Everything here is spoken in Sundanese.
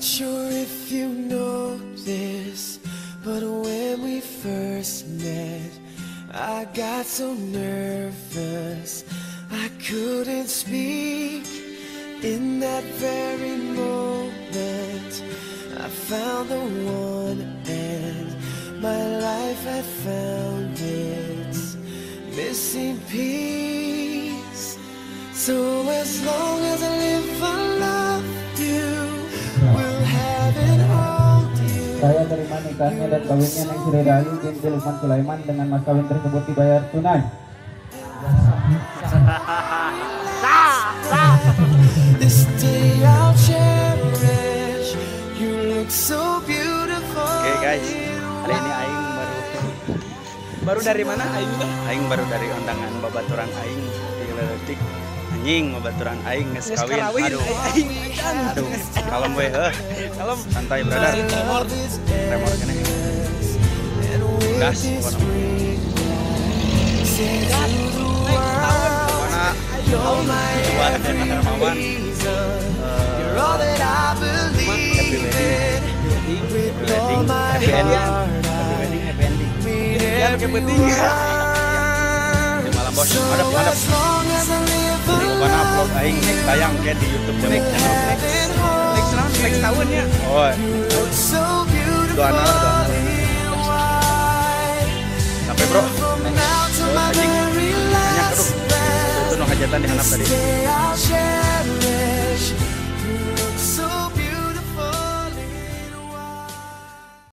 Not sure if you know this, but when we first met, I got so nervous I couldn't speak. In that very moment, I found the one, and my life had found its missing piece. So as long as I live, I love you. Will have and hold you. Saya terima nikahnya dan kawinnya Neng Sri Rahayu binti Lukman Sulaiman dengan mas kawin tersebut dibayar tunai. This day I'll cherish. You look so beautiful. Oke guys, hari ini aing baru dari mana aing teh? Aing baru dari undangan babaturan aing di leutik. Anjing babaturan aing geus kawin. Aduh. Aduh, kalem we heuh. Kalem, santai brother. Tremor. Tremor keneh. Gas pokona. Pokona buat Pak Hermawan, happy wedding, happy wedding, happy ending, happy wedding, happy ending. Yang penting. Di malam bos, madep madep. Pokona vlog aing tayang ke di YouTube Demok Channel. Next round, next tahun ya. Oh, doana lah, doana. Sampai bro. Anjing. Banyak aduh. Itu no hajatan di handap tadi.